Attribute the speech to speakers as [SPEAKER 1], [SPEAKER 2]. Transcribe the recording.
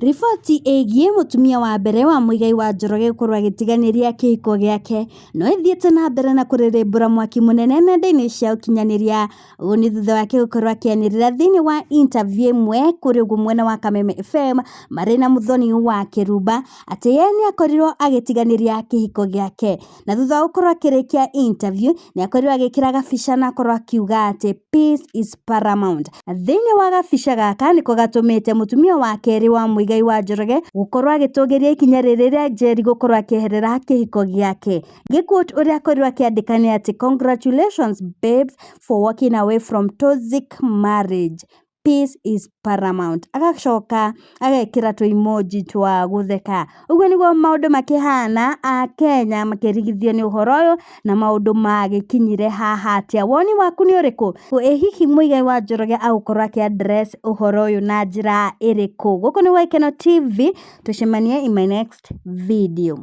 [SPEAKER 1] Riboti ĩgiĩ mũtumia wa mbere wa Muigai wa Njoroge gũkorwo agĩtiganĩria kĩhiko gĩake no ĩthiĩte na mbere na kũrĩrĩmbũra mwaki mũnene nenda-inĩ cia ũkinyanĩria. Ũũ nĩ thutha wake gũkorwo akĩanĩrĩra thĩinĩ wa interview ĩmwe kũrĩa ũguo mwena wa Kameme FM marĩ na Muthoni wa Kĩrumba atĩ ye nĩ akorirwo agĩtiganĩria kĩhiko gĩake. Na thutha wa gũkorwo akĩrĩkia interview nĩ akorirwo agĩkĩra gabica na akorwo akiuga atĩ peace is paramount. Thĩinĩ wa gabica gaka nĩko gatũmĩte mũtumia wa kerĩ wa Muigai wa Njoroge gũkorwo agĩtũgĩria ikinya rĩrĩ rĩa Njeri gũkorwo akĩeherera kĩhiko gĩake. Gĩquote ũrĩa akorirwo akĩandĩka nĩ atĩ congratulations babes for walking away from toxic marriage. Peace is paramount. Agacoka agekĩra tũ emoji twa gũtheka. Ũguo nĩguo maũndũ makĩhana Akenya makĩrigithio nĩ ũhoro ũyũ na maũndũ magĩkinyire haha atĩa. Woni waku nĩ ũrĩkũ? Ĩ hihi Muigai wa Njoroge agũkorwo akĩ address ũhoro ũyũ na njĩra ĩrĩkũ? Gũkũ nĩ Waikeno TV, tũcemanie in my next video.